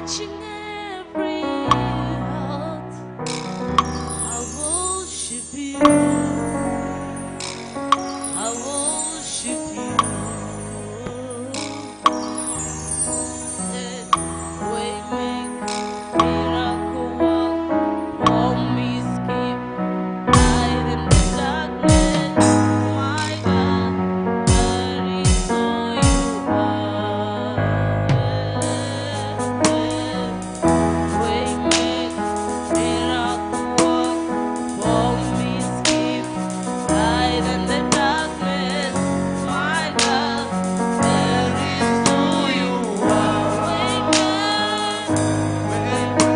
Touching every heart. I worship you. I worship you. Waymaker, miracle worker, promise keeper, light in the darkness, my God, that is who you are. Waymaker, miracle worker, promise keeper, light in the darkness, my God, that is who you are. Waymaker.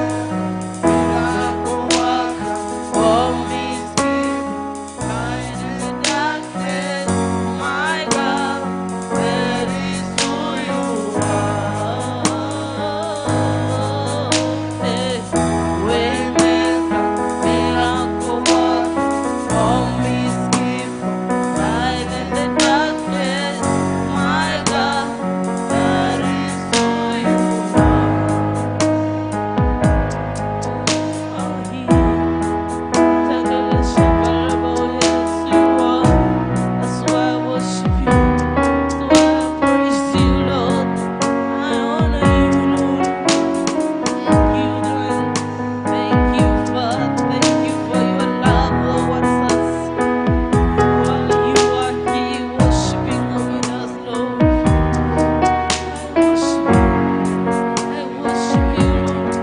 Miracle worker, promise keeper, light in the darkness, my God, that is who you are. Waymaker, miracle worker, promise keeper, light in the darkness, my God, that is who you are. Oh, he Yes, you are. That's why I worship you. That's why I praise you, Lord. I honor you, Lord. Thank you, Lord. Thank you, Father. Thank you for your love towards us. You are here worshiping with us, Lord. I worship you. I worship you, Lord.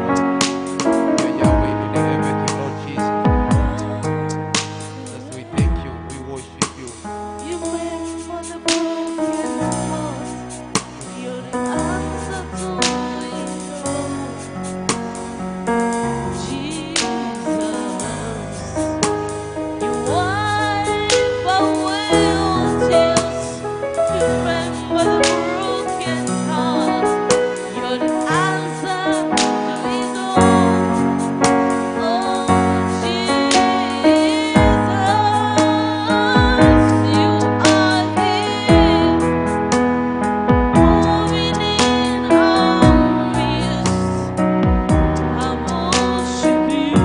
You're Yahweh in everything, Lord Jesus. As we thank you, we worship you. You mend for the broken heart. You're the answer to it all. Jesus, you wipe away all tears. You mend for the broken heart. You're the answer to it all. Oh, Jesus, you are here, moving in our midst. I worship you.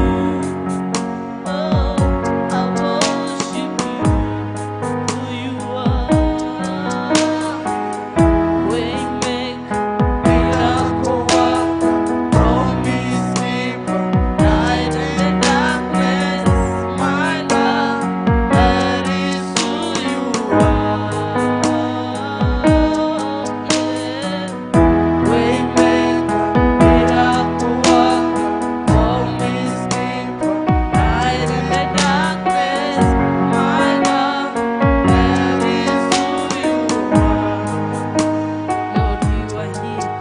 Oh, I worship you. Who you are, Waymaker, miracle worker, promise keeper, light in the darkness, my God, that is who you are. Yeah. Waymaker, miracle worker, promise keeper, light in the darkness, my God, that is who you are. Lord, you are here.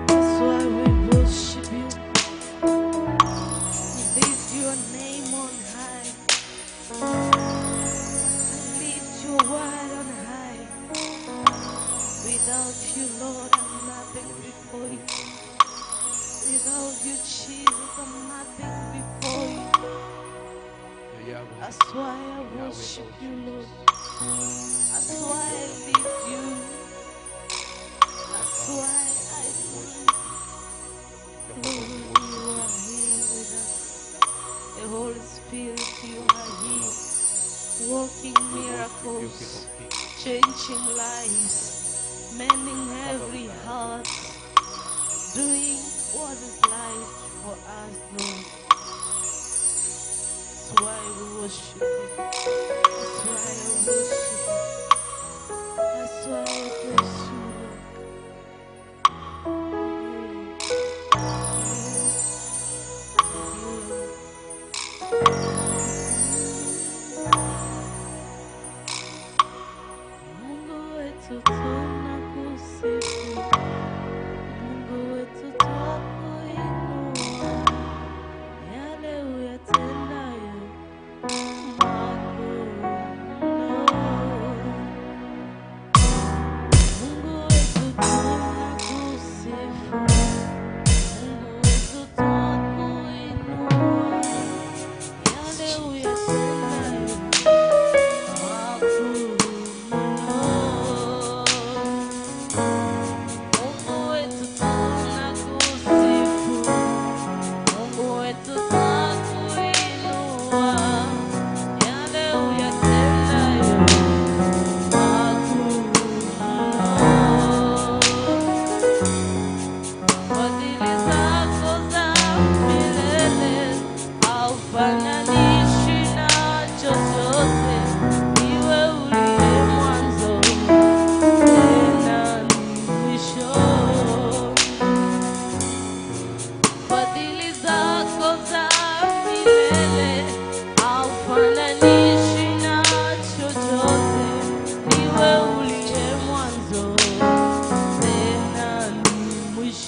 That's why we worship you. We lift your name on high. I lift your word on high. Without you, Lord, I'm nothing before you. Without you, Jesus, I'm nothing before you. You're Yahweh. That's why I Yahweh, worship Lord you, Lord. Jesus. That's why I lift you. That's why I We worship you. Jehovah, Lord, we you worship are you. here with us. The Holy Spirit, you are here, working We worship you, King miracles, of Kings. changing lives, mending Father, we every honor you. heart, doing what is right for us, Lord. That's why we worship you. That's why I worship you. That's why I praise you, Lord. Thank you, Lord. Mungu wetu tunakusifu, Mungu wetu twakuinua, yale uyatendayo makuu mno.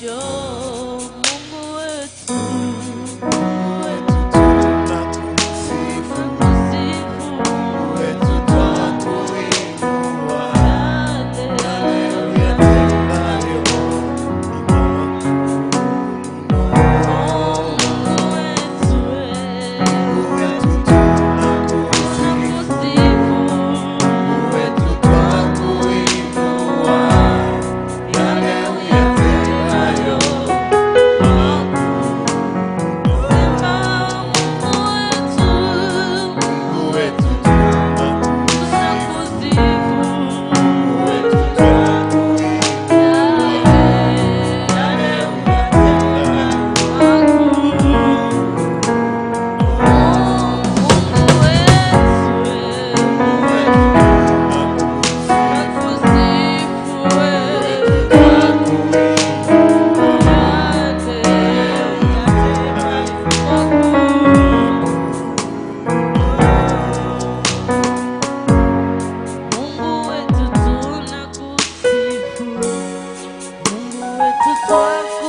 Njoo Mungu wetu, Mungu wetu Tunakusifu, tunakusifu, Mungu wetu twakuinua. yale Uyatendayo ni makuu mno. Mungu wetu, Mungu wetu tunakusifu, tunakusifu, Mungu wetu twakuinua. Yale uyatendayo makuu mno. sema Mungu wetu, Mungu wetu tunakusifu, tunakusifu, Mungu wetu twakuinua. yale Yale uyatendayo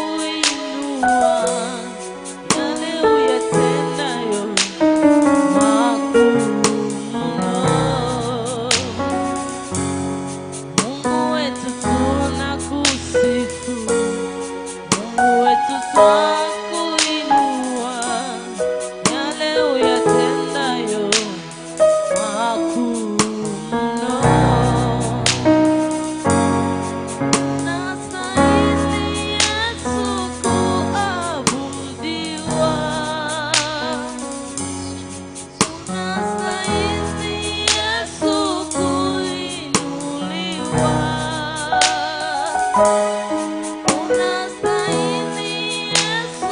Twakuinua yale uyatendayo makuu mno. Mungu wetu tunakusifu, Mungu wetu twakuinua, yale uyatendayo makuu mno. Nastahili Yesu kuabudiwa, Unastahili Yesu kuinuliwa, Unastahili Yesu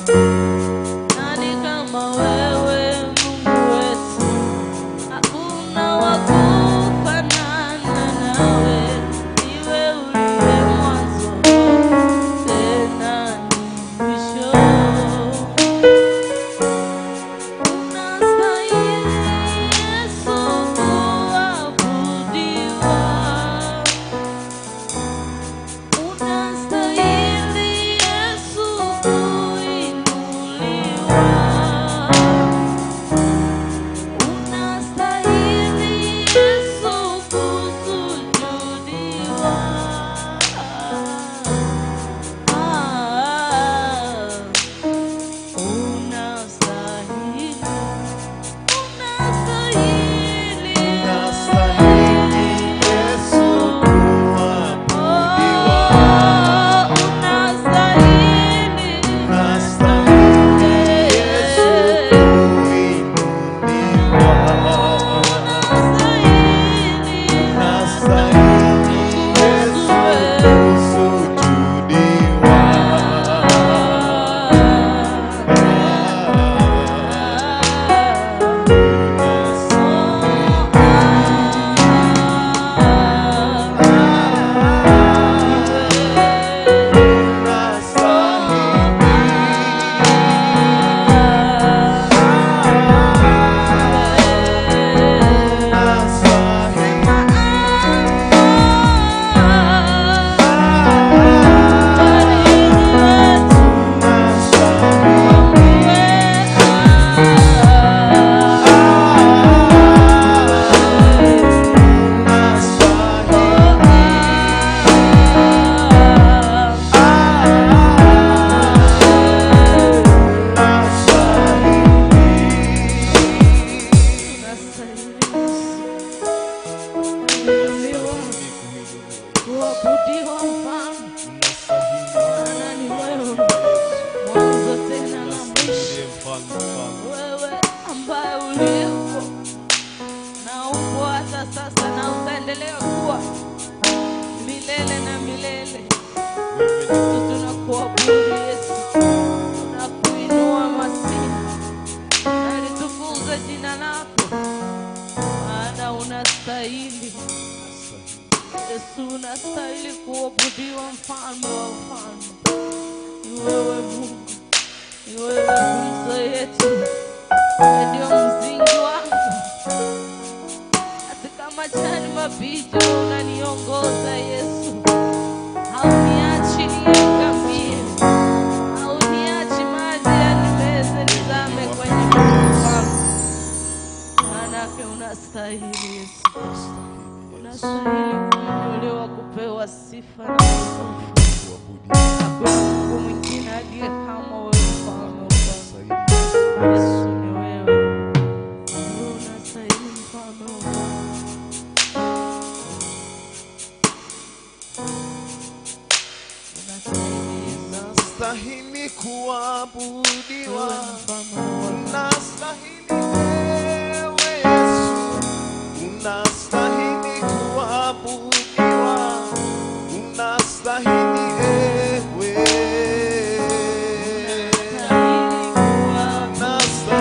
Nani kama wewe Mungu wetu? Hakuna wa kufanana nawe. Niwe uliye mwanzo tena ni mwisho. Unastahili Yesu kuabudiwa. Unastahili Yesu kuinuliwa. Unastahili Yesu kusujudiwa. Ah, unastahili, unastahili, Unastahili Yesu kuabudiwa. Oh, unastahili. Unastahili Yesu kuinuliwa. Unastahili. Unastahili Yesu kusujudiwa. Kuabudiwa mfalme, maana ni wewe mwanzo tena na mwisho. Wewe ambaye ulipo na upo hata sasa na utaendelea kuwa milele na milele. Yesu, tunakuabudu Yesu, tunakuinua Masihi, nalitukuza jina lako, maana unastahili Yesu, unastahili kuabudiwa, mfalme wa ufalme. Ni wewe Mungu, ni wewe nguzo yetu, wewe ndio msingi wangu katika majani mabichi unaniongoza Yesu, hauniachi niangamie, hauniachi maji yanimeze nizame kwenye mkono. Maanake unastahili Yesu, unastahili kuinuliwa, kupewa sifa na utukufu. Hakuna Mungu mwingine aliye kama wewe, mfalme wa ufalme. Yesu ni wewe, wewe unastahili mfalme wa ufalme. Unastahili Yesu. Unastahili kuabudiwa, Wewe ni mfalme wa ufalme. unastahili wewe Yesu, unastahili kuabudiwa, unastahili ewe, Unastahili unastahili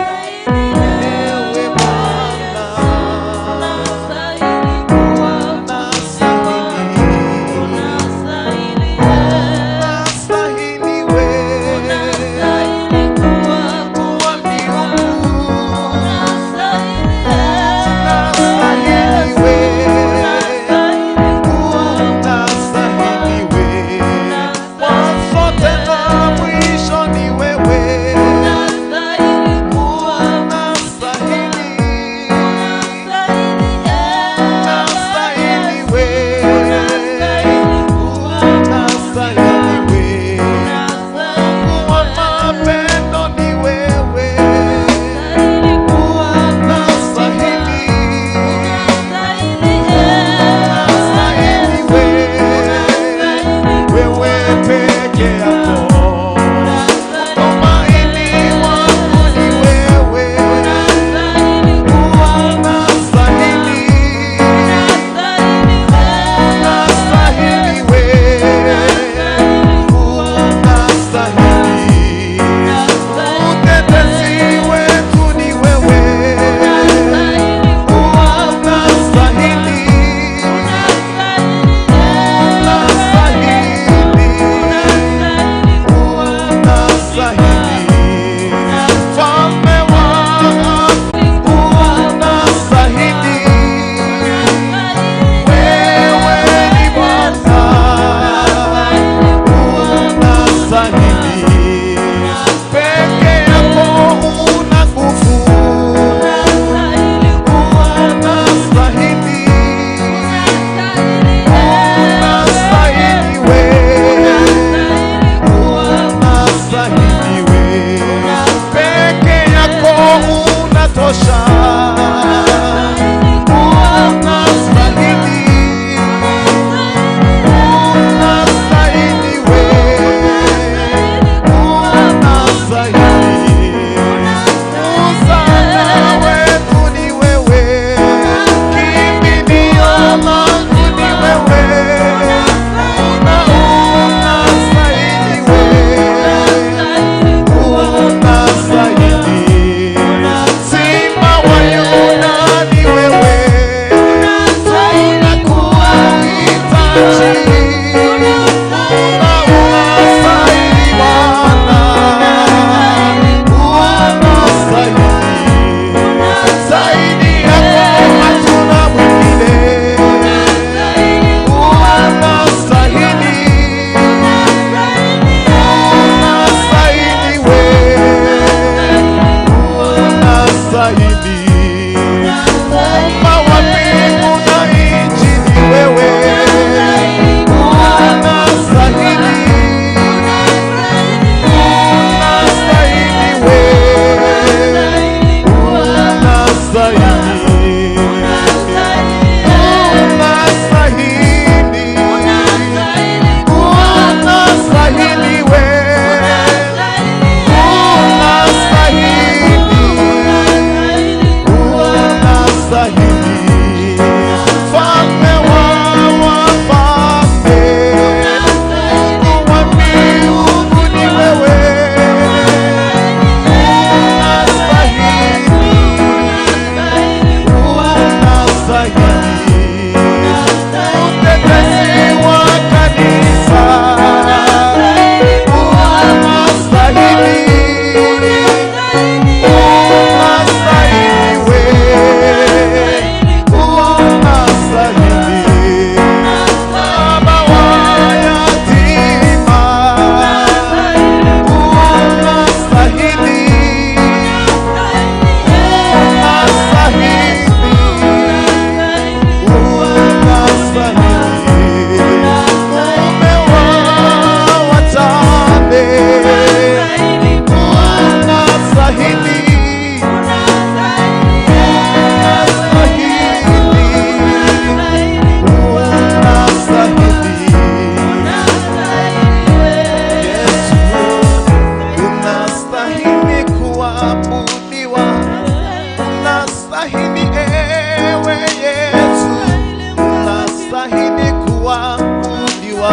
kuwa- ewe Bwana, Unastahili kuwa- unastahili, Unastahili, eh. unastahili wewe. Unastahili kuwa Unastahili peke yako, una nguvu, unastahili, unastahili wewe, unastahili wewe, peke yako unatosha, unastahili, unastahili wewe, unastahili. Msaada wetu ni wewe, kimbilio langu ni wewe, unastahili wewe, unastahili. Simba wa Yuda ni wewe, tunakuhitaji. Unastahili Bwana, unastahili. Zaidi yako hatuna mwingine. Unastahili, unastahili wewe, unastahili. Muumba wa mbingu na nchi ni wewe. Unastahili, unastahili wewe, unastahili, unastahili, unastahili wewe, unastahili, unastahili. Mfalme wa wafalme, Mungu wa miungu ni wewe, unastahili, unastahili. Mtetezi wa kanisa, unastahili, unastahili wewe, unastahili. Baba wa yatima, unastahili, unastahili, unastahili. Mume wa wajane, unastahili, unastahili, unastahili. Yesu, unastahili kuabudiwa, unastahili ewe Yesu, unastahili kuabudiwa,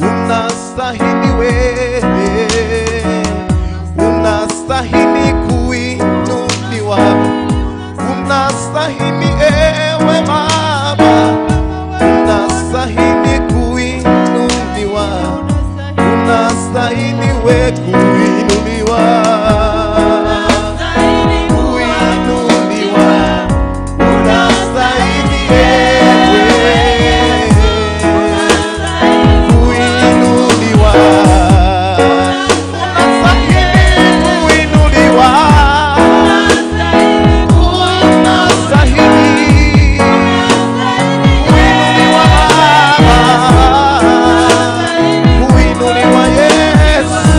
unastahili wewe, unastahili kuinuliwa, unastahili ewe Baba, unastahili kuinuliwa, unastahili we kuinuliwa, kuinuliwa, unastahili ewe kuinuliwa, unastahili kuinuliwa, unastahili kuinuliwa Baba, kuinuliwa Yesu.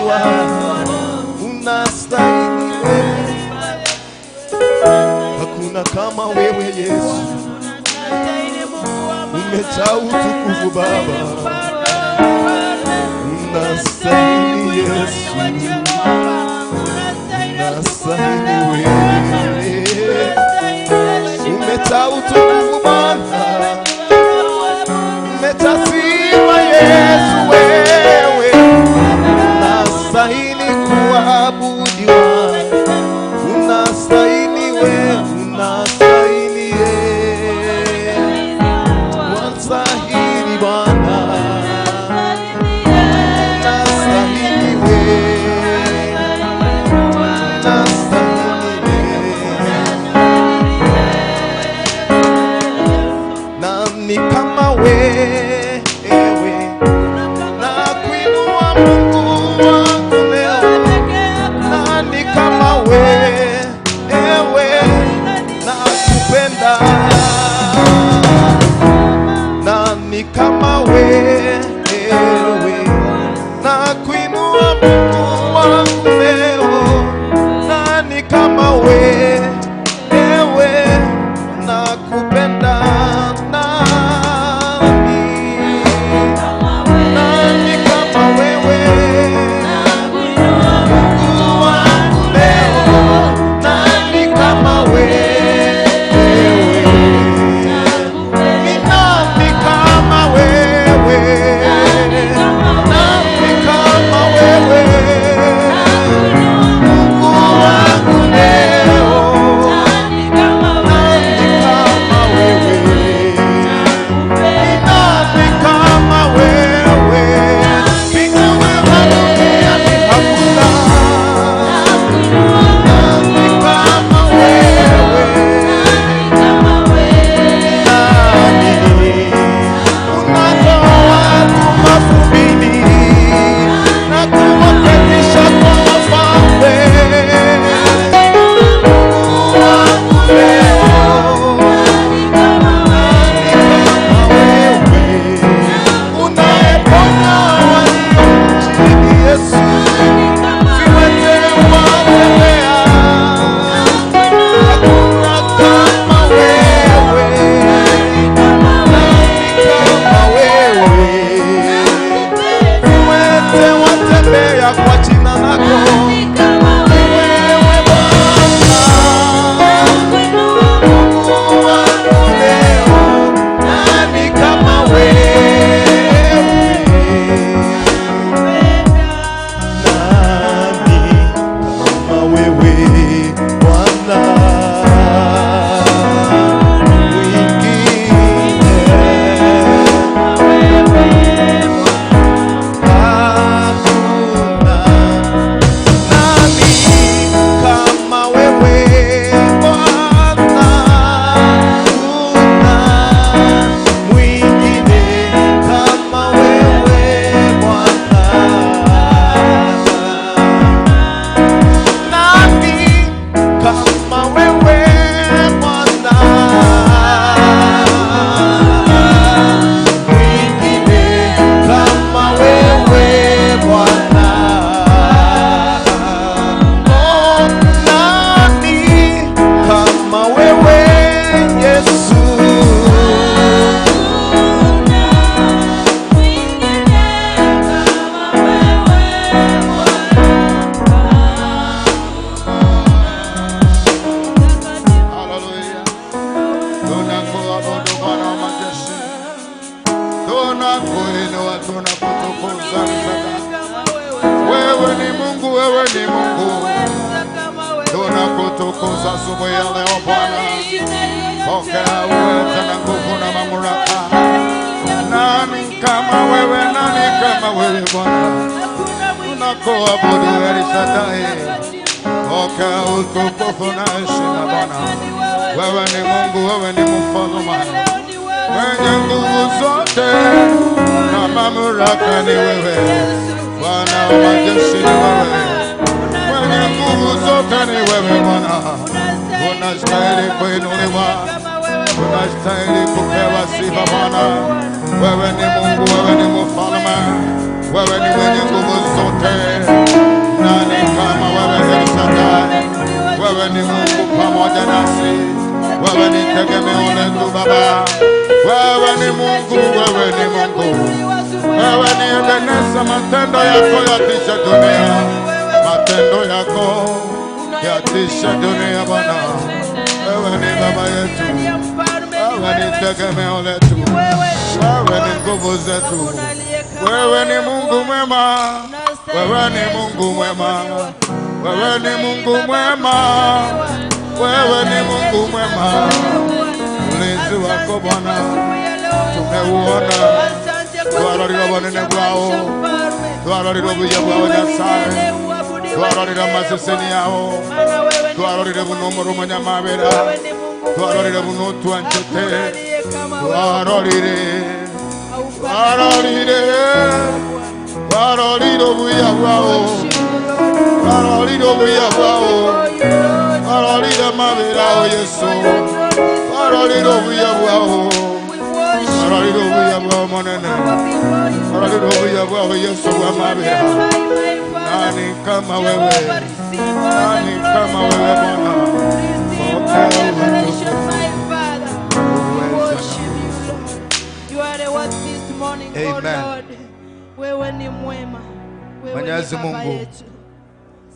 kuabudiwa, unastahili wewe, hakuna kama wewe Yesu, umejaa utukufu Baba, unastahili Yesu, unastahili wewe, umejaa utukufu Bwana, umejaa sifa Yesu wewe, unastahili kuabudiwa, unastahili wewe, unastahili yeye, unastahili Bwana, unastahili wewe, unastahili wewe. Nani kama wewe, na kuinua Mungu wangu leo. Nani kama wewe, na kupenda. Nani kama wewe, na kuinua Mungu wangu leo. Nani kama wewe, na kupenda. Nani, nani kama wewe? Mungu wangu leo, nani kama wewe? Ni nani kama wewe? Nani kama wewe? Mungu wangu leo, nani kama wewe? Ni nani kama wewe? Mbinguni na duniani hakuna. Nani kama wewe? Nani? Unatoa watu mavumbini na kuwaketisha kwa wafalme. Mungu wangu leo, nani kama wewe? Unayeponya walio chini, Yesu, viwete watembea. Hakuna kama wewe, nani kama wewe? Viwete watembea kwa jina lako, ni wewe Bwana. Mungu wangu leo, nani kama wewe? Nani kama wewe Bwana? Mwingine hakuna. Nani kama wewe Bwana? Kuna mwingine kama wewe Bwana? Nani kama wewe Bwana? Mwingine kama wewe Bwana? Oh, nani kama wewe Yesu? Haleluya. Tunakuabudu Bwana wa majeshi, tunakuinua, tunakutukuza sana. Wewe ni Mungu, wewe ni Mungu, tunakutukuza asubuhi ya leo Bwana. Pokea uweza na nguvu na mamlaka. Nani kama wewe? Nani kama wewe Bwana? Tunakuabudu El Shaddai. Pokea utukufu na heshima Bwana. Wewe ni Mungu, wewe ni mfalme mwenye nguvu zote na mamlaka ni wewe. Bwana wa majeshi ni wewe, mwenye nguvu zote ni wewe Bwana. Unastahili kuinuliwa, unastahili kupewa sifa Bwana. Wewe ni Mungu, wewe ni mfalme, wewe ni mwenye nguvu zote. pamoja nasi. Wewe ni tegemeo letu Baba, wewe ni Mungu, wewe ni Mungu, wewe ni Ebeneza. Matendo yako yatisha dunia, matendo yako yatisha dunia Bwana. Wewe ni baba yetu, wewe ni tegemeo letu, wewe ni nguvu zetu, wewe ni Mungu mwema, wewe ni Mungu mwema, wewe ni Mungu mwema, wewe ni Mungu mwema. Ulinzi wako Bwana tumeuona, twarorire obonene bwao, twarorire obuya bwao Nyasaye, twarorire amaseseni yao, twarorire buno omoro omonyamabera, twarorire buno otwanchete, twarorire, twarorire, twarorire obuya bwao, twarorire obuya bwao, twarorire amabera ao Yesu, twarorire obuya bwao, twarorire obuya bwao Monene, twarorire obuya bwao Yesu bw'amabera. Nani kama wewe? Nani kama wewe Bwana? Pokea utukufu. Amen. Wewe ni mwema. Wewe ni Mwenyezi baba Mungu, yetu.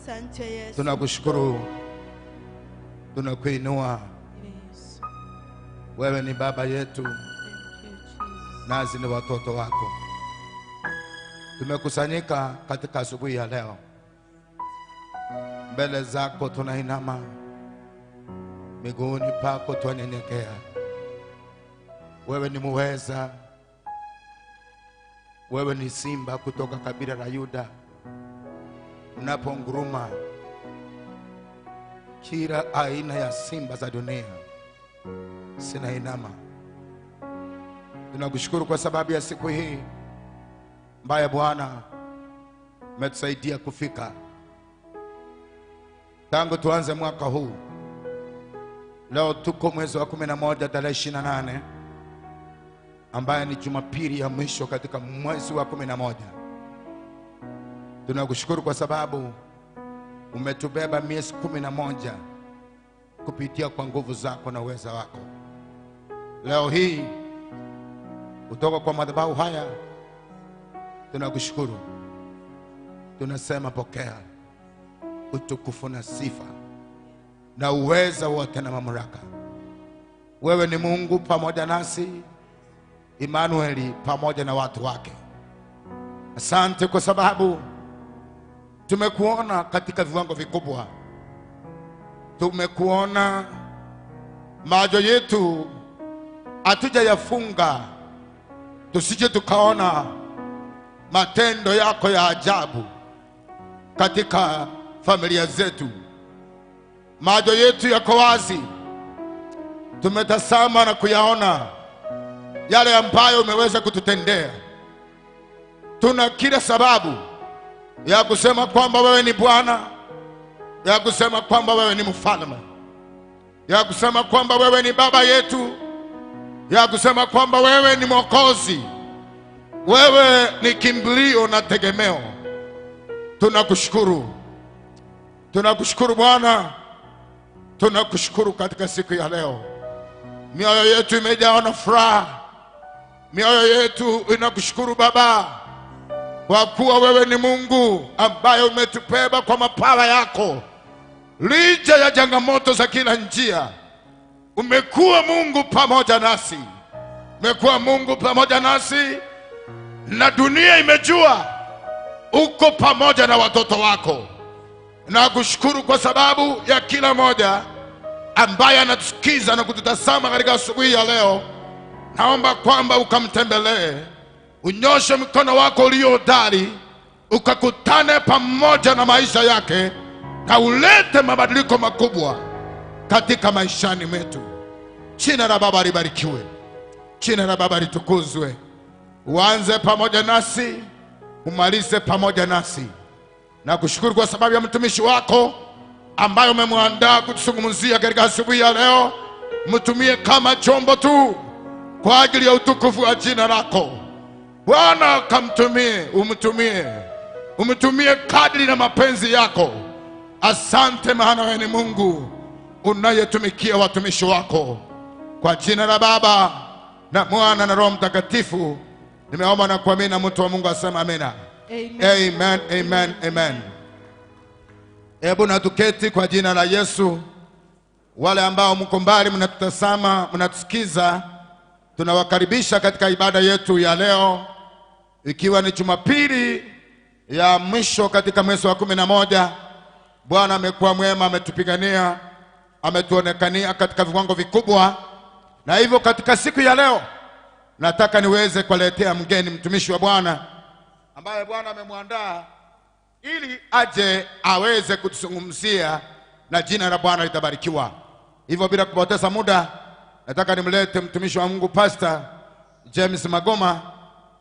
Asante Yesu. Tunakushukuru, tunakuinua. Yesu. Wewe ni baba yetu, Thank you, Jesus. nasi ni watoto wako. Tumekusanyika katika asubuhi ya leo, mbele zako tunainama, miguuni pako twanyenyekea. Wewe ni muweza, wewe ni simba kutoka kabila la Yuda. Unaponguruma, kila aina ya simba za dunia sinainama. Tunakushukuru kwa sababu ya siku hii ambaye Bwana umetusaidia kufika tangu tuanze mwaka huu. Leo tuko mwezi wa 11 tarehe 28 ambaye ni Jumapili ya mwisho katika mwezi wa 11. Tunakushukuru kwa sababu umetubeba miezi 11 kupitia kwa nguvu zako na uweza wako. Leo hii kutoka kwa madhabahu haya tunakushukuru, tunasema pokea utukufu na sifa na uweza wote na mamlaka. Wewe ni Mungu pamoja nasi, Emmanueli pamoja na watu wake. Asante kwa sababu tumekuona katika viwango vikubwa, tumekuona macho yetu hatujayafunga tusije tukaona matendo yako ya ajabu katika familia zetu. Macho yetu yako wazi, tumetazama na kuyaona yale ambayo umeweza kututendea. Tuna kila sababu ya kusema kwamba wewe ni Bwana, ya kusema kwamba wewe ni mfalme, ya kusema kwamba wewe ni baba yetu, ya kusema kwamba wewe ni Mwokozi, wewe ni kimbilio na tegemeo. Tunakushukuru, tunakushukuru Bwana, tunakushukuru katika siku ya leo. Mioyo yetu imejawa na furaha, mioyo yetu inakushukuru Baba, kwa kuwa wewe ni Mungu ambaye umetubeba kwa mapawa yako licha ya changamoto za kila njia. Umekuwa Mungu pamoja nasi, umekuwa Mungu pamoja nasi, na dunia imejua uko pamoja na watoto wako. Na kushukuru kwa sababu ya kila moja ambaye anatusikiza na kututazama katika asubuhi ya leo. Naomba kwamba ukamtembelee, unyoshe mkono wako ulio hodari, ukakutane pamoja na maisha yake na ulete mabadiliko makubwa katika maishani mwetu. Jina la Baba libarikiwe, jina la Baba litukuzwe. Uanze pamoja nasi, umalize pamoja nasi. Na kushukuru kwa sababu ya mtumishi wako ambaye umemwandaa kutuzungumzia katika asubuhi ya leo. Mtumie kama chombo tu kwa ajili ya utukufu wa jina lako Bwana, kamtumie, umtumie, umtumie kadri na mapenzi yako. Asante, maana wewe ni Mungu. unayetumikia watumishi wako, kwa jina la Baba na Mwana na Roho Mtakatifu nimeomba na kuamini, na mtu wa Mungu asema amina. Amen. Amen, amen, amen. Hebu na tuketi kwa jina la Yesu. Wale ambao mko mbali mnatutazama, mnatusikiza, tunawakaribisha katika ibada yetu ya leo, ikiwa ni Jumapili ya mwisho katika mwezi wa 11. Bwana amekuwa mwema, ametupigania, ametuonekania katika viwango vikubwa, na hivyo katika siku ya leo nataka niweze kuwaletea mgeni mtumishi wa Bwana ambaye Bwana amemwandaa ili aje aweze kutuzungumzia na jina la Bwana litabarikiwa. Hivyo bila kupoteza muda, nataka nimlete mtumishi wa Mungu Pastor James Magoma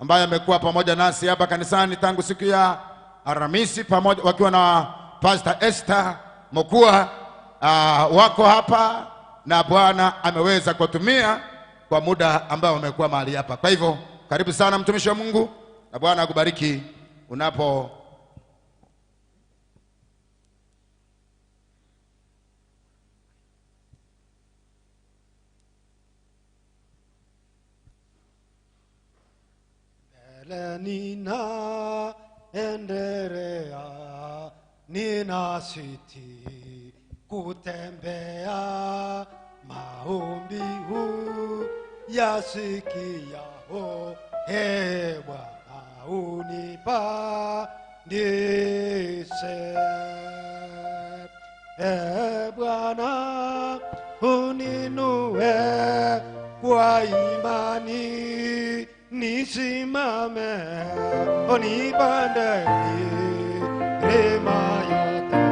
ambaye amekuwa pamoja nasi hapa kanisani tangu siku ya Alhamisi pamoja wakiwa na Pastor Esther Mokua wako hapa na Bwana ameweza kuwatumia kwa muda ambao wamekuwa mahali hapa. Kwa hivyo karibu sana mtumishi wa Mungu na Bwana akubariki unapo Mbele nina endelea, nina siti kutembea, maombi huu yasikiaho, e Bwana unipandishe. E Bwana uninue kwa imani nisimame, unipande milima yote.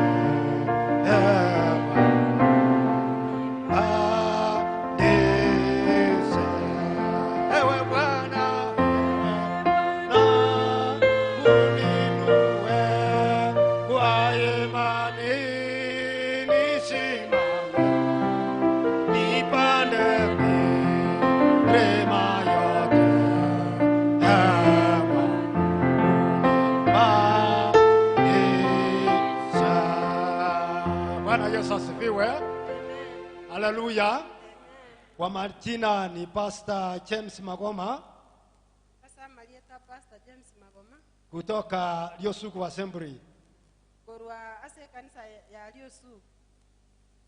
E Bwana pandishe. Ewe Bwana, na uninue kwa imani nisimame nipande milima yote. Ewe Bwana. Bwana Yesu asifiwe. Haleluya. Kwa majina ni Pastor James Magoma Asa marieta Pastor James Magoma kutoka Liosuku Assembly. korwa ase kanisa ya Liosu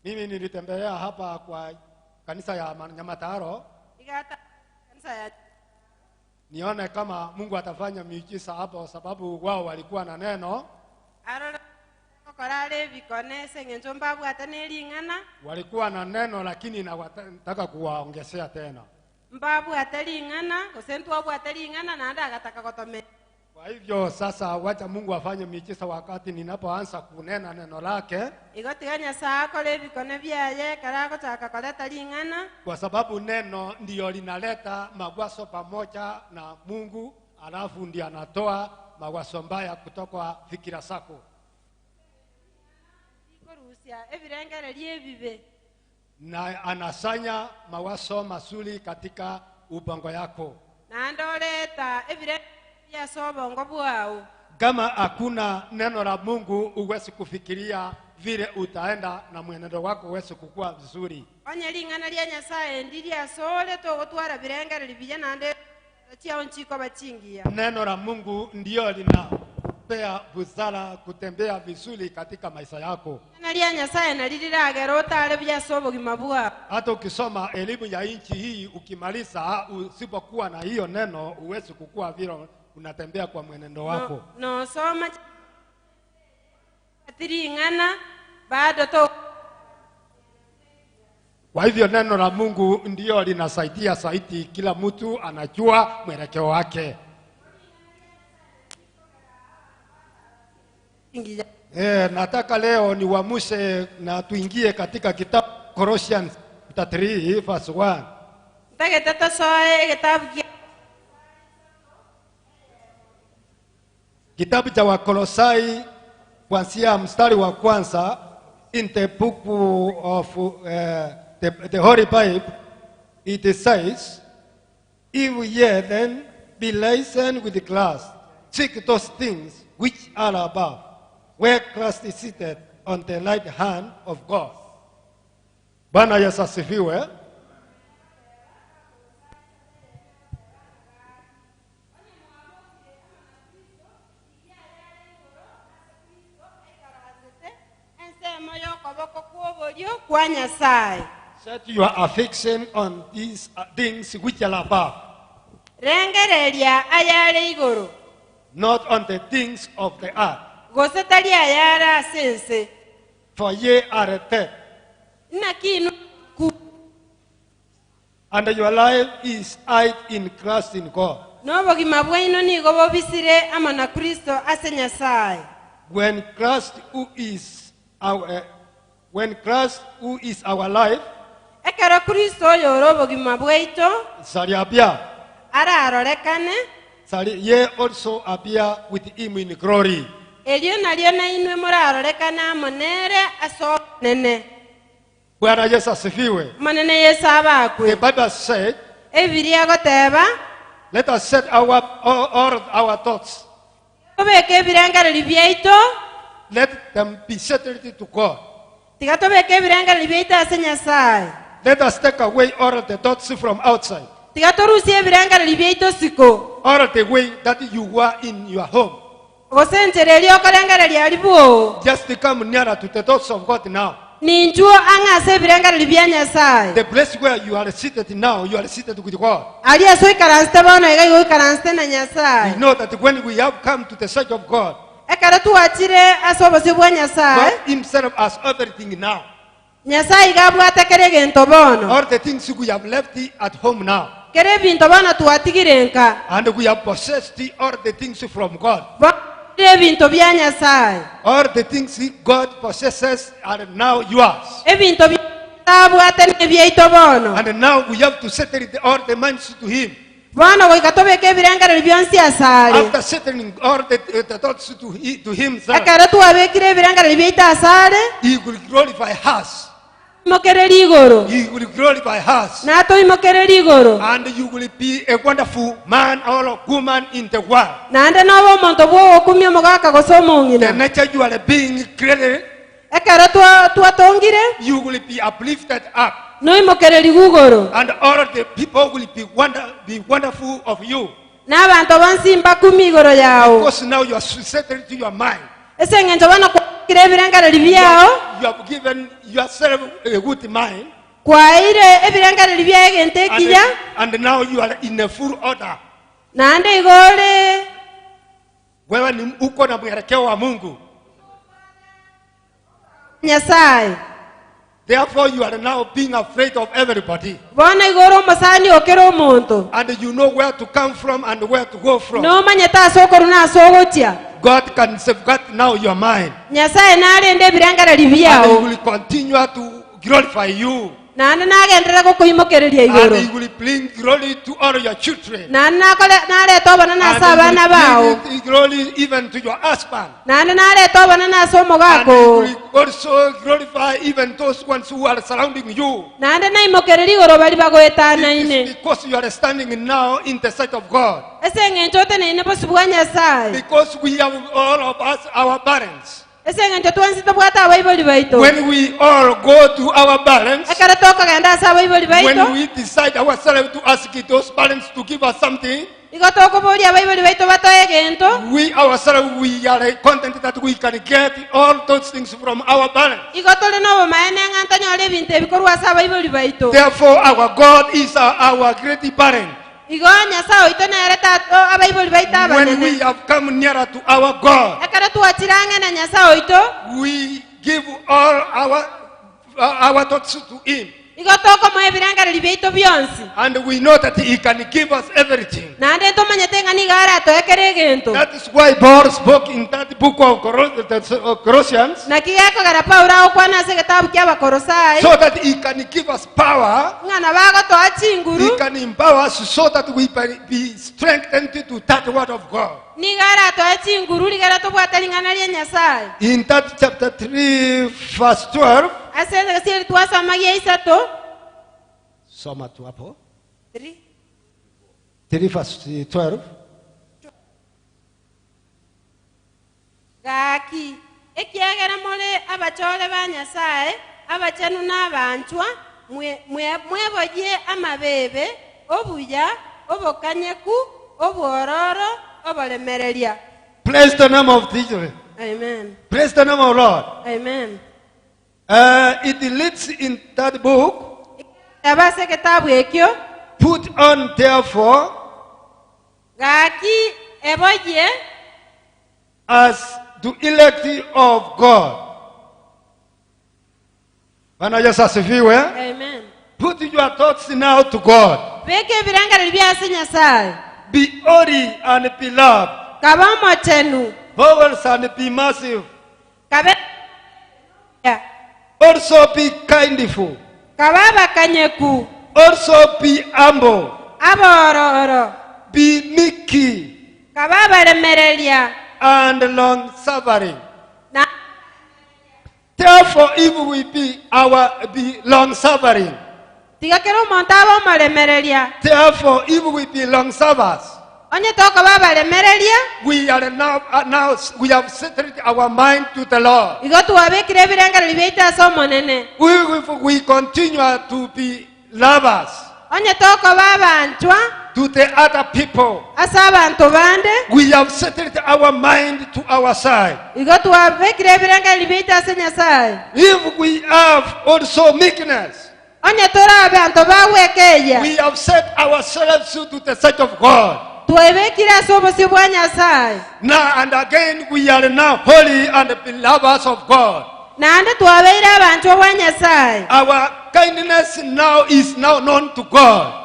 Mimi nilitembelea hapa kwa kanisa ya Nyamataro igata kanisa ya nione kama Mungu atafanya miujiza hapo, sababu wao walikuwa na neno, arora okora are ebikone ase eng'encho mbabwate na ering'ana walikuwa na neno, lakini nataka kuwaongezea tena. mbabwate ring'ana gose ntwabwate ring'ana naende agataka gotomera. Kwa hivyo sasa, wacha Mungu afanye miujiza wakati ninapoanza kunena neno lake, Igo tiga Nyasaye akore ebikone biaye ekero agochaka koreta ring'ana, kwa sababu neno ndiyo linaleta mawazo pamoja na Mungu, alafu ndiyo anatoa mawazo mbaya kutoka fikira zako. Korusia ebirengererio ebibe na anasanya mawazo mazuri katika ubongo yako. naende oreta ebirengererio biase obongo bwao. Kama hakuna neno la Mungu, huwezi kufikiria vile utaenda na mwenendo wako huwezi kukua vizuri. Onye ring'ana ria Nyasaye ndi riasore togotwara birengererio biya naende chiao nchikoba chingiya. Neno la Mungu ndio linapea busara kutembea vizuri katika maisha yako. Ring'ana ria Nyasaye nari riragera otare biase obogima bwao. Hata ukisoma elimu ya nchi hii ukimaliza, usipokuwa na hiyo neno huwezi kukua vile unatembea kwa mwenendo wako. No- nosoma ring'ana bado to Kwa hivyo neno la Mungu ndio linasaidia zaidi, kila mtu anajua mwelekeo wake. ngiya. Nataka leo niwamushe na tuingie katika kitabu Colossians chapter 3 verse 1. Ntagete tosoe egetabu kia Kitabu cha Wakolosai kuanzia mstari wa kwanza in the book of the Holy Bible it says if ye then be risen with Christ seek those things which are above where Christ is seated on the right hand of God. Bwana Yesu asifiwe. Ensemo y'okoboko kw'oborio kwa Nyasaye. Set your affection on these things which are above, Rengereria ayare igoro, not on the things of the earth. gose tari ayare ase ense. For ye are dead, Naki inwe ku and your life is hid in Christ in God. n'obogima bwaino nigo bobisire amo na Kristo ase Nyasaye. When Christ who is our when Christ who is our life Ekero Kristo oyore obogima bwaito shall appear, ararorekane, shall ye also appear with him in glory. erio nario nainwe morarorekane amo nere ase obonene. Bwana Yesu asifiwe. Omonene Yesu The abakwe. Bible said, Ebibilia egoteba, let us set our all our thoughts. tobeke ebirengereri biaito, Let them be settled to God. tiga tobeke ebirengereri biaito ase Nyasaye. Let us take away all the thoughts from outside. Tiga torusie ebirengereri biaito siko, All the way that you were in your home. gose enchera eria okorengereria ari bwoo. Just come nearer to the thoughts of God now. Ninchuo ang'e ase ebirengereri bia Nyasaye. The place where you are seated now, you are seated with God. Aria ase oikaransete bono iga igo oikaransete na We Nyasaye. know that when we have come to the sight of God, Ekero twachire ase obosio bwa Nyasaye, God Himself has everything now. Nyasaye iga abwate kere egento bono. All the things we have left at home now. Kere ebinto bono twatigire nka. And we have possessed all the things from God. Bono ebinto bia Nyasaye. All the things God possesses are now yours. Ebinto bia Nyasaye abwate nebiaito bono. And now we have to settle it, all the minds to Him. Bono goika tobeke ebirengereri bionsi asare. After settling all the thoughts to Himself, Ekero twabekire ebirengereri biaito asare, He will glorify us. imokereri igoro. He will glorify us. Natoimokereri igoro. And you will be a wonderful man or a woman in the world. Naende nobe omonto bw'ogokumia omogaka gose The omong'ina. nature you are being created, Ekero twatongire, you will be uplifted up. noimokereri igoro. And all the people will be wonderful of you. N'abanto bonsi mbakumi igoro yao. Because now you are settled to your mind. Ase eng'encho bono kwakire ebirengereri biao, You have given yourself a good mind. kwaeire ebirengereri bia egento ekiya, And now you are in a full order. naende igo ore Wewe ni uko na mwelekeo wa Mungu. Nyasaye. Therefore you are now being afraid of everybody. Bono igo ore omosani okere omonto. And you know where to come from and where to go from. Nomanyete ase okorwa na ase ogochia. God can safeguard now your mind. Nyasaye narende ebirengereri And he biao. will continue to glorify you. Naende nagenderera gokoimokereria And igoro. he will bring glory to all your children. Naende nareta obonene And ase he abana will bao. bring glory even to your husband. Naende nareta obonene ase And he omogaka. will also glorify even those ones who are surrounding you. Naende naimokereria igoro bari It is bagoetanaine. because you are standing now in the sight of God. Ase eng'encho oteneine bosio bwa Nyasaye. Because we have all of us our parents. Ase eng'encho twensi tobwate abaibori baito. When we all go to our parents, Ekero tokogenda ase abaibori baito, when we decide ourselves to ask those parents to give us something, igo tokoboria abaibori baito batoe egento, we ourselves, we are content that we can get all those things from our parents. igo tore nobomaene ng'a ntonyore ebinto ebikorwa ase abaibori baito. Therefore, our God is our great parent. Igo Nyasaye oito nere abaibori baito When abanene. we have come nearer to our God, Ekero twachire ang'e na Nyasaye oito, we give all our thoughts to Him. igo tokomoa ebirengereri biaito bionsi. And we know that He can give us everything. Naende ntomanyete ng'a nigo aratoekere egento. That is why Paul spoke in that book of Colossians, Naki gekogera Paulo agokwana ase egetabu kia Abakorosai, so that he can give us power, ng'a bagotoa chinguru, he can empower us so that we can be strengthened to that word of God. nigo aratoe chinguru rigera tobwate ring'ana ria Nyasaye. In that chapter 3, verse 12, Ase egesieri twasoma gia isato. Soma tu hapo. 3. 3 verse 12. Gaki, ekiagera more abachore ba Nyasaye, Abachenu na abanchwa, mwe- mwe- mweboyie amabeebe, obuya, obokanyeku, obwororo, oboremereria. Praise the name of Jesus. Amen. Praise the name of Lord. Amen. It leads in that book, Eba ase egetabu ekio, put on therefore gaki eboyie as the elect of God. Bwana Yesu asifiwe. Amen. Put your thoughts now to God. Beka ebirengereri bia ase Nyasaye. Be holy and be loved. Kaba omochenu. Bowels and be merciful. Kabe ya. Also be kindful. Kaba abakanyeku. Also be humble. Abororo. Be meek Kaba abaremereria. and long suffering. Na Therefore, if we be our be long suffering, tiga kera omonto abe omoremereria. therefore, if we be long sufferers, Onye tokoba abaremereria, we are now, now we have settled our mind to the Lord. igo twabekire ebirengereri biaito ase Omonene. We, if we continue to be lovers Onye tokoba abanchwa to the other people, ase abanto bande, we have settled our mind to our side. igo twabekire ebirengereri biaito ase Nyasaye. If we have also meekness, Onye tore abanto bagwekeia, we have set ourselves to the sight of God. twebekire ase obosio bwa Nyasaye. Now and again, we are now holy and beloveds of God. Naende twabeire abanchwa bwa Nyasaye. Our kindness now is now known to God.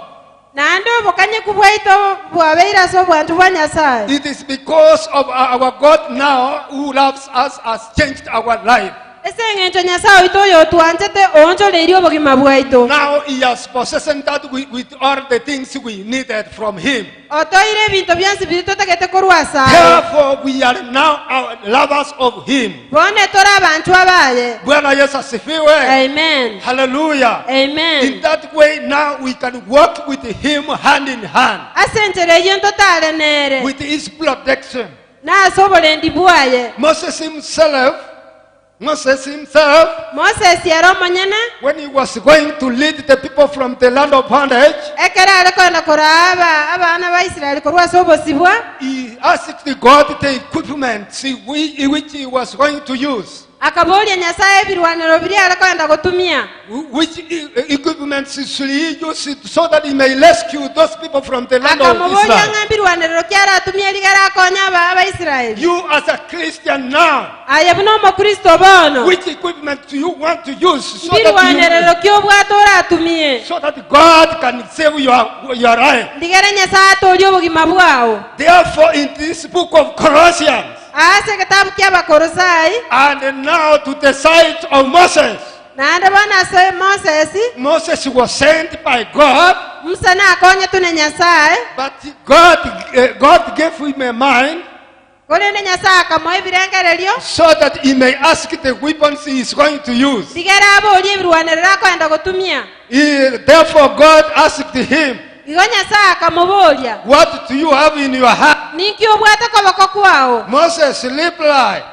Naende obokanyeku bwaito bwabeire ase obwanchu bwa Nyasaye. It is because of our God now who loves us has changed our life. Ase eng'encho Nyasaye oito oyo otwanchete oonchoreirie obogima bwaito. Now he has possessed that with all the things we needed from him. Otoire ebinto bionsi biria totagete korwa ase aye. Therefore, we are now our lovers of him. Bono tore abanchwa baye. Bwana Yesu asifiwe. Amen. Hallelujah. In Amen. that way, now we can walk with him hand in hand, Ase enchera eyio ntotare nere. with his protection. Na ase oborendi bwaye. Moses himself, Moses himself, Moses ere omonyene, when he was going to lead the people from the land of bondage, ekero are koenda koraa aba- abana ba Israeli korwa ase obosibwa, he asked God the equipment which he was going to use. Akaboria Nyasaye ebirwanero biria are koenda gotumia. Which equipment should he use so that he may rescue those people from the land of Akamoboria Israel? ng'a mbirwanero ki aratumie rigere akonye aba Abaisraeli. You as a Christian now, Aye buna omokristo bono, which equipment do you want to use so that, mbirwanerero ki obwate oratumie? you, so that God can save your life? Ndigere Nyasaye atorie obogima bwao. Therefore, in this book of Colossians, Ase egetabu kia Abakolosai, and now to the side of Moses, naende bono ase Moses, Moses was sent by God, Musa nakonyetwe na Nyasaye, but God gave him a mind korende Nyasaye akamoa ebirengererio, so that he may ask the weapons he is going to use. ndigere aborie ebirwanero akoenda gotumia. Therefore, God asked him, Igo Nyasaye akamoboria, What do you have in your hand? Ninki obwate koboko kwao? Moses replied,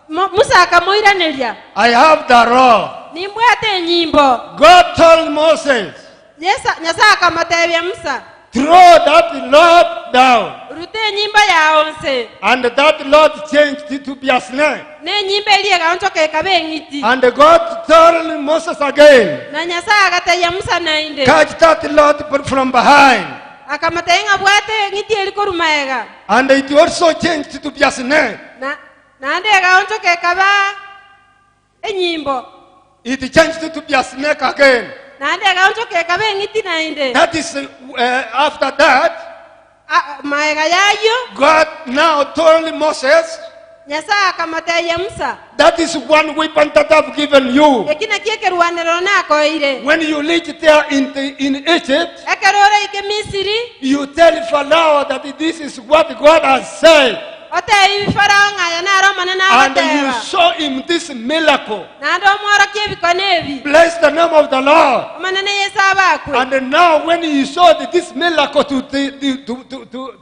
Musa akamoiraneria, I have the rod. Nimbwate enyimbo. God told Moses, Nyasaye akamotebia Musa, Throw that rod down. Ruta enyimbo yao nse. And that rod changed to be a snake. Na enyimbo eria egaonchoka ekaba eng'iti. And God told Moses again, Na Nyasaye agatebia Musa naende, Catch that rod from behind. Akamotebia ng'a bwate eng'iti eri korwa maega. And it also changed to be a snake. Na naende egaonchoka ekaba enyimbo. It changed to be a snake again. Naende egaonchoka ekaba eng'iti naende. That is, after that, Maega yayo, God now told Moses, Nyasaye akamotebia Musa, That is one weapon that I've given you. Eki naki ekerwanero nakoeire. When you reach there in Egypt, Ekero oraike Misiri, you tell Pharaoh that this is what God has said. Otebie Farao ng'a aya naro Omonene And you agoteba. show him this miracle. Naende omworokie ebikono ebi. Bless the name of the Lord. Omonene Yesu abakwe. And now when he showed this miracle to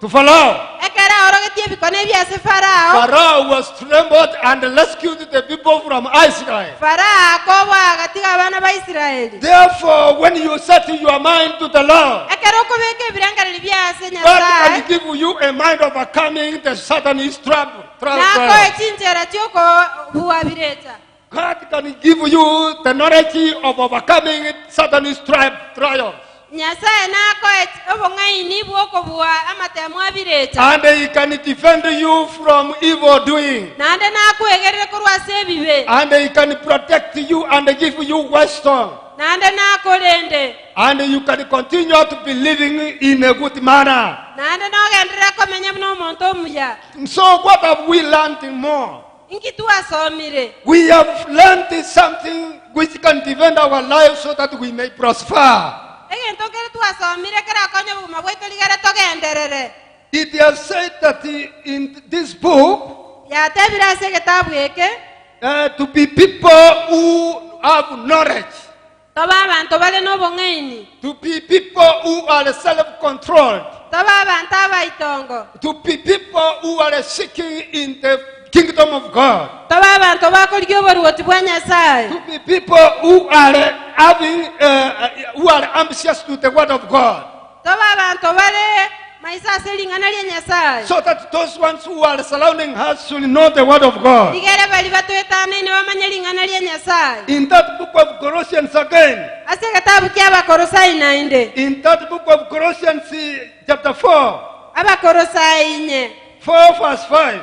Pharaoh, Ekero aorogete orogetie ebikone ebi ase Farao, Pharaoh was trembled and rescued the people from Israel. Farao akoboa agatiga abana ba Israeli. Therefore, when you set your mind to the Lord, Ekero okobeka ebirengererio bia ase God Nyasae, can give you a mind overcoming the Satan's trouble. nakoe chinchera chi'okobua birecha. God can give you the knowledge of overcoming Satan's trials. Nyasae nakoe obong'aini bw'okobua amatemo a birecha. And he can defend you from evil doing. Naende nakwegerere korwa ase ebibe. And he can protect you and give you wisdom. Naende nakorende. And you can continue to be living in a good manner. Naende nogenderere komenya buna omonto omuya. So what have we learned more? Inki twasomire? We have learned something which can defend our lives so that we may prosper. Egento nkere twasomire kerakonye obogima bwaito rigere togenderere. It has said that in this book, Yatebire ase egetabu eke, to be people who have knowledge, Tobe abanto bare nobong'aini. to be people who are self-controlled, Tobe abanto abaitongo. to be people who are seeking in the kingdom of God, Tobe abanto bakorigia oboruoti bwa Nyasae. to be people who are having, who are ambitious to the word of God. Tobe abanto bare maiso ase ring'ana ria Nyasae. So that those ones who are surrounding us should know the word of God. Rigere baria batwetanaine bamanye ring'ana ria Nyasae. In that book of Colossians again, Ase egetabu kia Abakorosai naende. in that book of Colossians eh, chapter 4, Abakorosai inye. 4 verse 5,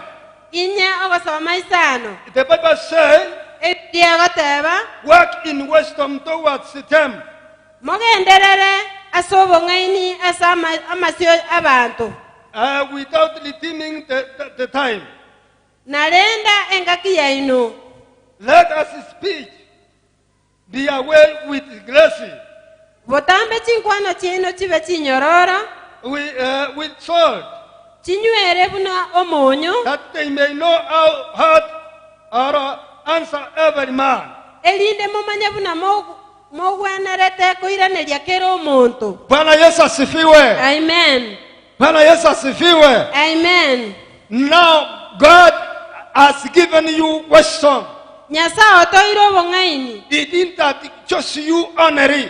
Inye ogosoma isano. the Bible says, Ebibilia egoteba, work in wisdom towards them. Mogenderere ase obong'aini ase amasio 'abanto. Without redeeming the time. Na renda engaki yaino. Let us speech be away with grace. Botambe chinkwano chiaino chibe chinyororo. With salt. Chinywere buna omonyo. That they may know how hard or answer every man. Erinde momanye buna mogwenerete koiraneria kera omonto. Bwana Yesu asifiwe. Amen. Bwana Yesu asifiwe. Amen. Now God has given you wisdom. Nyasae otoire obong'aini. He didn't that chose you only.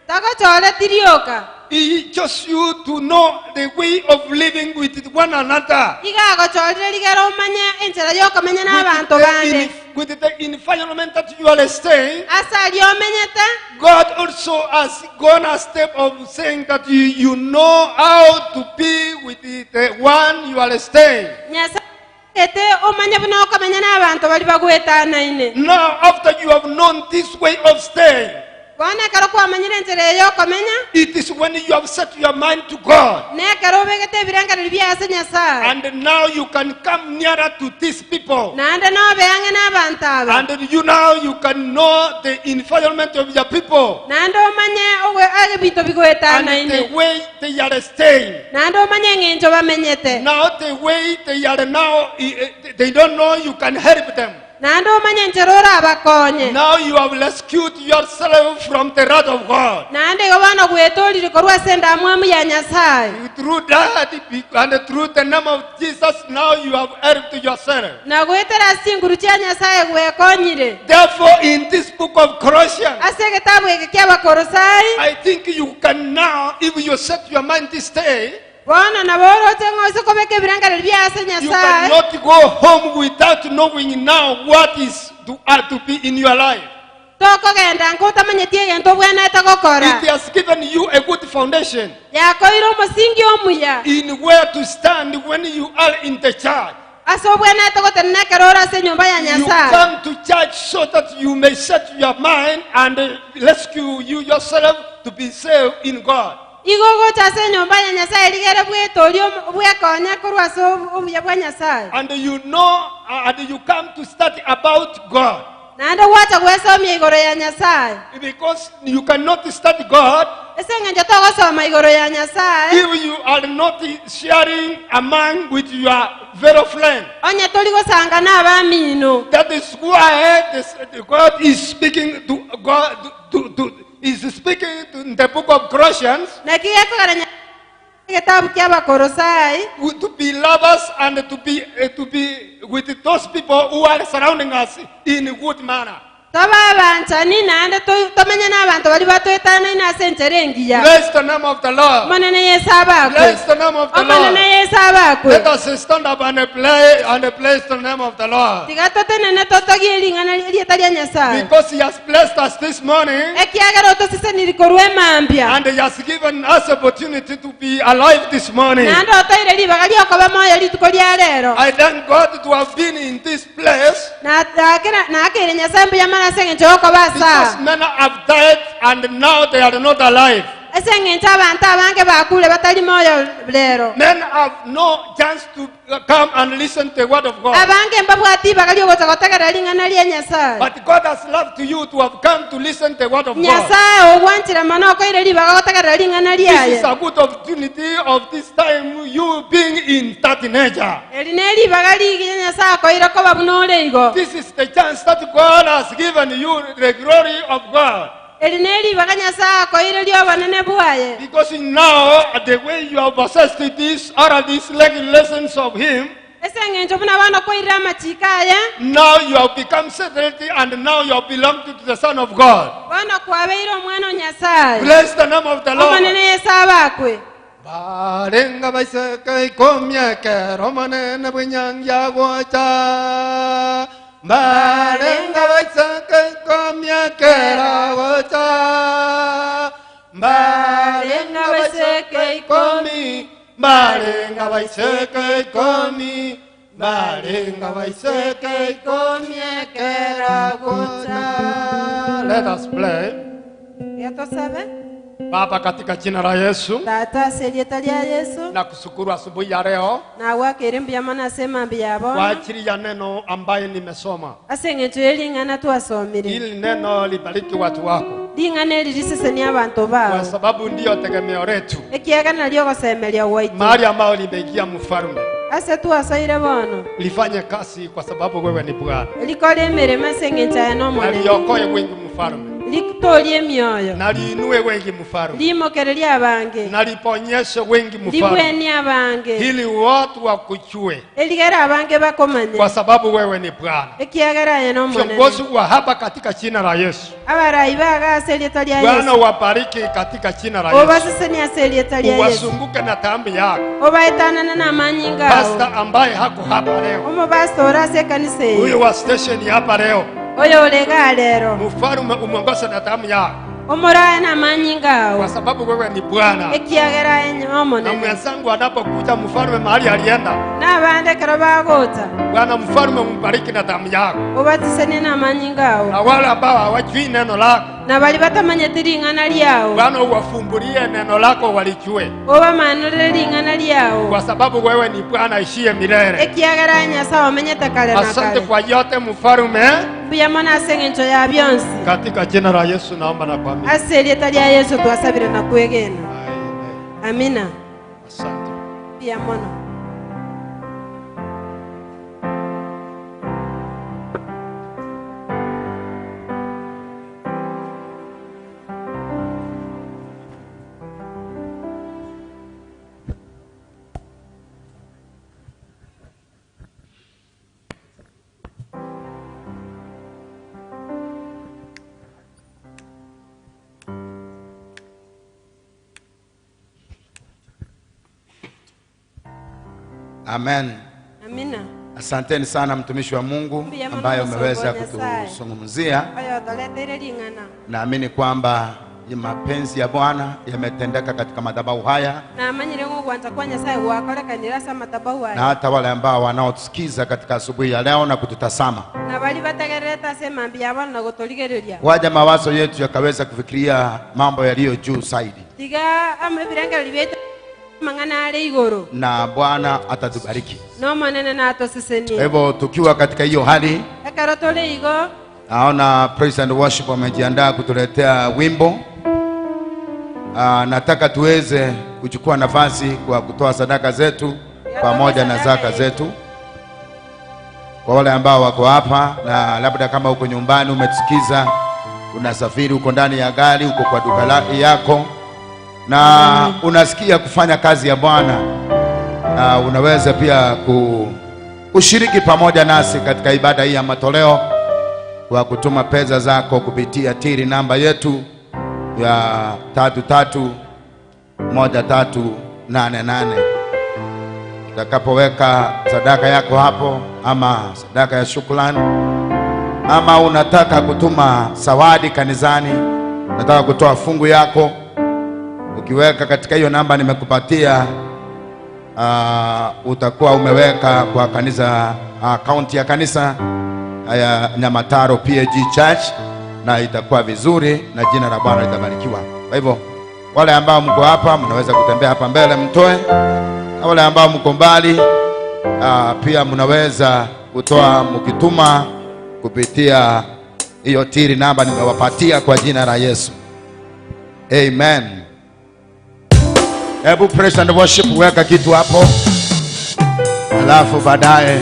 Tagochoreti rioka. He chose you to know the way of living with one another. Iga agochorire rigere omanye enchera y'okomenya n'abanto bande. With the environment that you are staying, Ase aria omenyete, God also has gone a step of saying that you, you know how to be with the, the one you are staying. Nyasae ete omanye buna okomenya n'abanto baria bagwetanaine. Now, after you have known this way of staying, Bono ekero kwamanyire enchera eye y'okomenya, it is when you have set your mind to God. Nekero obegete ebirengererio biaye ase Nyasae. And now you can come nearer to these people. Naende nobe ang'e nabanto aba. And you now you can know the environment of your people. Naende omanye ebinto And bigoetanaine. the way they are staying. Naende omanye eng'encho bamenyete. Now the way they are now, eh, eh, they don't know you can help them. Naende omanye enchera orabakonye. Now you have rescued yourself from the wrath of God. Naende igo bono gwetoorire korwa ase endamwamu ya Nyasae. Through that and through the name of Jesus, now you have helped yourself. Na goetera ase chinguru chia Nyasae gwekonyire. Therefore, in this book of Colossians, Ase egetabu eke ki'Abakorosai, I think you can now, if you set your mind this day, Bono nabo oroche ng'a ose kobeka ebirengererio biaye ase You Nyasae. cannot go home without knowing now what is to, to be in your life. Tokogenda nka otamanyeti egento obwenerete gokora. It has given you a good foundation Yakoeire omosingi omuya. in where to stand when you are in the church. Ase obwenerete gotenena ekero ore ase enyomba ya You Nyasae. come to church so that you may set your mind and rescue you yourself to be saved in God. Igo ogocha ase enyomba ya Nyasae rigere bwetorie bwekonye korwa ase obuya bwa Nyasae. And you know, and you come to study about God. Naende gwacha gwesomia igoro ya Nyasae. Because you cannot study God Ase engencho togosoma igoro ya Nyasae. if you are not sharing among with your fellow friend. Onye tori gosanga nabamino. That is why this, God is speaking to God to, to, is speaking to in the book of Colossians. Naki gekogera Nyasae. Egetabu kia Abakolosai. To be lovers and to be, eh, to be with those people who are surrounding us in good manner. Tobe abanchani, naende to- tomenye n'abanto baria batoetanaine ase enchera engiya. Bless the name of the Lord. Omonene Yeso abakwe. Bless the name of the Omonene Lord. Yeso abakwe. Let us stand up and play and bless the name of the Lord. Tiga totenene totogie ring'ana erieta ria Nyasae. Because he has blessed us this morning Ekiagera otoseseniri korwa emambia, and he has given us opportunity to be alive this morning. naende otoire ribaga ri'okoba moyo rituko ria rero. I thank God to have been in this place Naakeire Nyasae mbuya mono ase engencho y'okoba ase because aa, many have died and now they are not alive. ase engencho abanto abange bakure batari moyo rero. Men have no chance to come and listen to the word of God. Abange mbabwati ibaga ri'ogocha gotegerera ring'ana ria Nyasae. But God has loved you to have come to listen to the word of God. Nyasae ogwanchire mono okoire ribaga gotegerera ring'ana This riaye. is a good opportunity of this time you being in that nature. Eri neribaga rigiya Nyasae akoire koba buna ore igo. This is the chance that God has given you the glory of God. Eri neribaga Nyasae akoire ri'obonene bwaye. Because now the way you have possessed this or these regulations of Him, Ase engencho buna bono kwairire amachiko aye, now you have become settled and now you have belonged to the Son of God. bono kwabeire omwana o Nyasae. Bless the name of the Lord. Omonene Yeso abakwe. Barenge abaiseke ikomi ekero Omonene bw'enyangi agocha. Mbarenge abaiseke ikomi ekero agocha. Mbarenge abaiseke ikomi, mbarenge abaiseke ikomi, mbarenge abaiseke ikomi ekero agocha. Let us pray. Tiga tosabe. Baba, katika jina la Yesu Tata ase erieta ria Yeso, nakushukuru asubuhi ya leo nagoakeire mbuya mono ase emambia ya kwa bono, ajili ya neno ambaye nimesoma. ase eng'encho ye ring'ana twasomire. Hili neno libariki watu wako, Ring'ana eri risesenie abanto kwa bao, sababu ndiyo tegemeo letu, ekiagera nario ogosemeria gwaito. mahali ambayo limeingia mfalme Ase twasoire bono, lifanye kazi, kwa sababu wewe ni Bwana, rikore emeremo ase eng'encho aye na n'Omonene, liokoe wengi mfalme, ritorie emioyo, na liinue wengi mfalme, rimokererie abange, na liponyeshe wengi mfalme, ribwenie abange, ili watu wakujue, erigere abange bakomanye, kwa sababu wewe ni Bwana. ekiagera aye n'Omonene. Viongozi wa hapa katika jina la Yesu, Abarai baga ase erieta ria Bwana Yesu, wabariki katika jina la Yesu, obasesenie ase erieta ria Yesu, uwasunguke na damu yako. obaetanane namanyinga ao. Pastor ambaye hako hapa leo, Omopastor ore ase ekanisa eye, huyu wa station hapa leo, oyo ore igaa rero, mfalme umwongoze na damu yako, omorae namanyinga ao, kwa sababu wewe ni Bwana. ekiagera aye Na Omonene. mwenzangu anapokuja mfalme mahali alienda, Nabande ekero bagocha, Bwana mfalme umbariki na damu yako, obatisanie namanyinga ao. na wale ambao hawajui neno lako, Na baria batamanyeti ring'ana riao, Bwana uwafumbulie neno lako walijue, obamanurere ring'ana riao, kwa sababu wewe ni Bwana ishiye milele. ekiagera aye Nyasae omenyete kare na Asante kare. kwa yote mfalme, Mbuya mono ase eng'encho ya bionsi. katika jina la Yesu naomba na kuamini. Ase erieta ria Yeso twasabire na kwegena. Amen. Amina. Asante. Mbuya mono. Amen. Amina. Asanteni sana mtumishi wa Mungu Mbuya mono ambaye umeweza mosomba Nyasaye. kutuzungumzia. Oyo otoreteire ring'ana. Naamini kwamba ni mapenzi ya Bwana yametendeka katika madhabahu haya Namanyire ng'a ogwancha kwa Nyasaye gwakorekanire ase amatabau na aya. hata wale ambao wanaotusikiza katika asubuhi ya leo na kututazama, Na baria bategererete ase emambia ya bono na gotorigereria. waja mawazo yetu yakaweza kufikiria mambo yaliyo juu zaidi, Tiga amo ebirengererio biaito amang'ana are igoro. na Bwana atatubariki. Nomonene Kwa natosesenie. hivyo tukiwa katika hiyo hali, Ekero tore igo, naona praise and worship wamejiandaa kutuletea wimbo. Aa, nataka tuweze kuchukua nafasi kwa kutoa sadaka zetu pamoja na zaka zetu. Kwa wale ambao wako hapa na labda kama uko nyumbani umetusikiza, unasafiri, uko ndani ya gari, uko kwa duka la yako, na unasikia kufanya kazi ya Bwana, na unaweza pia kushiriki pamoja nasi katika ibada hii ya matoleo kwa kutuma pesa zako kupitia tiri namba yetu ya 331388. Utakapoweka sadaka yako hapo ama sadaka ya shukrani ama unataka kutuma zawadi kanisani, unataka kutoa fungu yako, ukiweka katika hiyo namba nimekupatia, utakuwa umeweka kwa kanisa, akaunti ya kanisa ya Nyamataro PAG Church, na itakuwa vizuri na jina la Bwana litabarikiwa. Kwa hivyo wale ambao mko hapa mnaweza kutembea hapa mbele mtoe, na wale ambao mko mbali pia mnaweza kutoa mkituma kupitia hiyo tiri namba nimewapatia kwa jina la Yesu. Amen. Hebu praise and worship, weka kitu hapo, alafu baadaye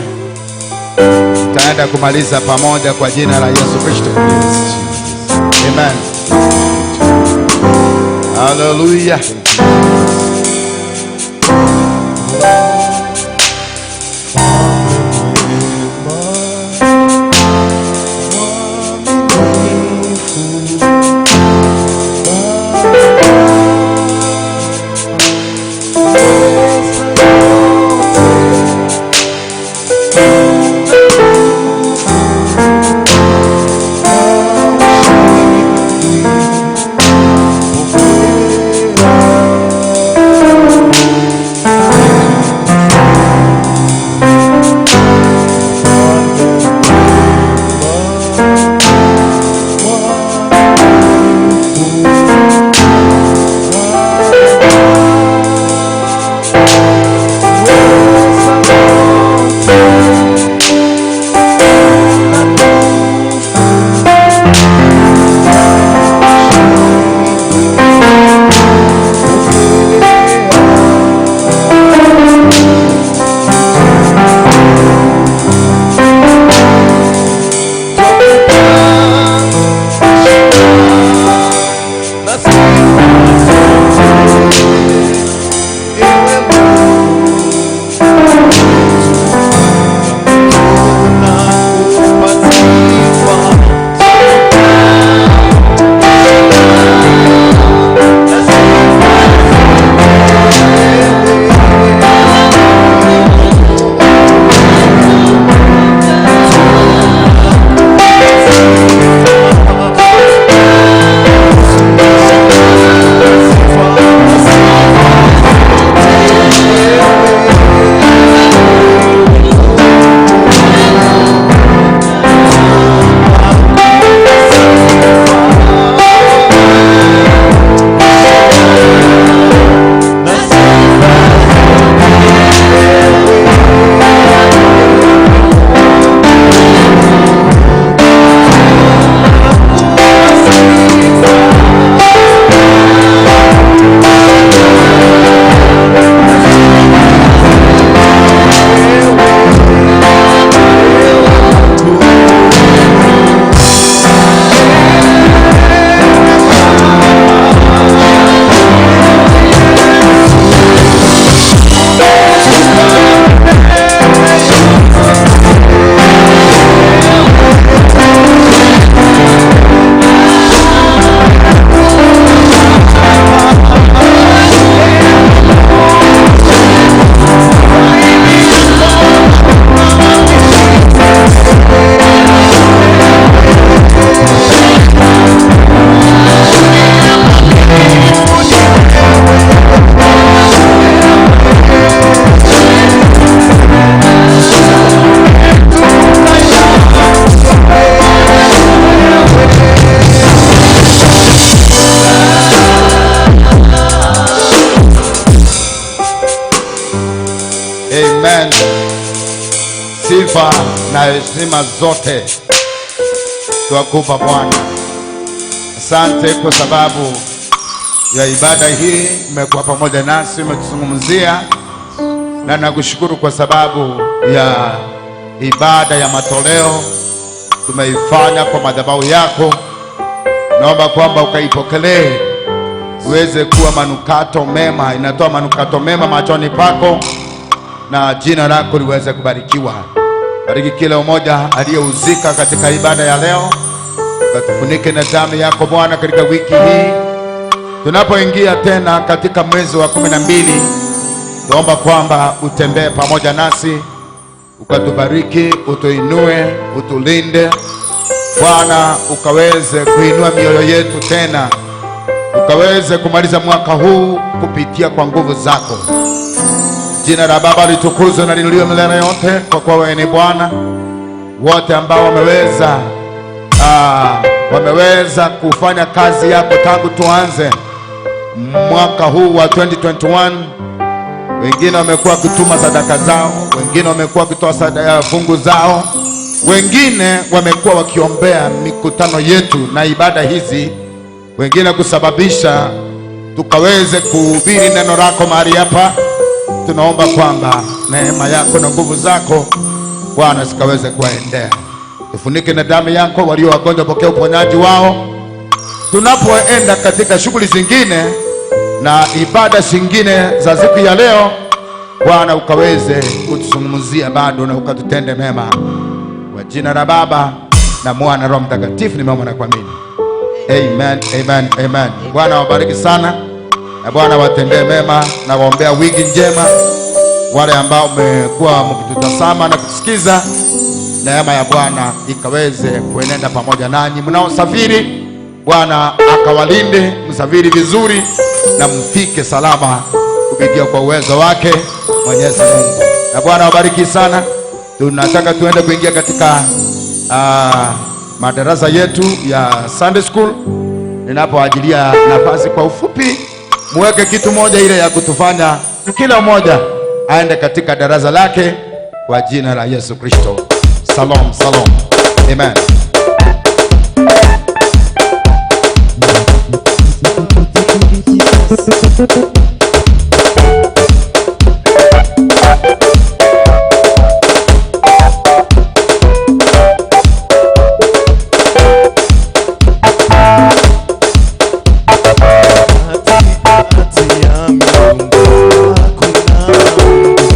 tutaenda kumaliza pamoja kwa jina la Yesu Kristo. Amen. Hallelujah. Amen. Sifa na heshima zote twakupa Bwana. Asante kwa sababu ya ibada hii, umekuwa pamoja nasi, umetuzungumzia, na nakushukuru kwa sababu ya ibada ya matoleo tumeifanya kwa madhabahu yako. Naomba kwamba ukaipokelee iweze kuwa manukato mema, inatoa manukato mema machoni pako, na jina lako liweze kubarikiwa. Bariki kila mmoja aliyehusika katika ibada ya leo, ukatufunike na damu yako Bwana katika wiki hii tunapoingia tena katika mwezi wa 12, tuomba kwamba utembee pamoja nasi, ukatubariki, utuinue, utulinde Bwana, ukaweze kuinua mioyo yetu tena, ukaweze kumaliza mwaka huu kupitia kwa nguvu zako. Jina la Baba litukuzwe na liinuliwe milele yote, kwa kuwa wewe ni Bwana. Wote ambao wameweza kufanya kazi yako tangu tuanze mwaka huu wa 2021, wengine wamekuwa wakituma sadaka zao, wengine wamekuwa wakitoa sadaka fungu zao, wengine wamekuwa wakiombea mikutano yetu na ibada hizi, wengine kusababisha tukaweze kuhubiri neno lako mahali hapa. Tunaomba kwamba neema yako na nguvu zako Bwana zikaweze kuwaendea. Tufunike na damu yako, walio wagonjwa pokea uponyaji wao. Tunapoenda katika shughuli zingine na ibada zingine za siku ya leo, Bwana ukaweze kutuzungumzia bado na ukatutende mema. Kwa jina la Baba na Mwana Roho Mtakatifu nimeomba na kuamini. Amen, amen, amen. Bwana wabariki sana na Bwana watendee mema na waombea wiki njema. Wale ambao mmekuwa mkitutazama na kutusikiza, neema ya Bwana ikaweze kuenenda pamoja nanyi. Mnaosafiri, Bwana akawalinde, msafiri vizuri na mfike salama kupitia kwa uwezo wake Mwenyezi Mungu. Na Bwana wabariki sana. Tunataka tuende kuingia katika madarasa yetu ya Sunday School. Ninapoajilia nafasi kwa ufupi, muweke kitu moja ile ya kutufanya kila mmoja aende katika darasa lake kwa jina la Yesu Kristo. Shalom, shalom. Amen.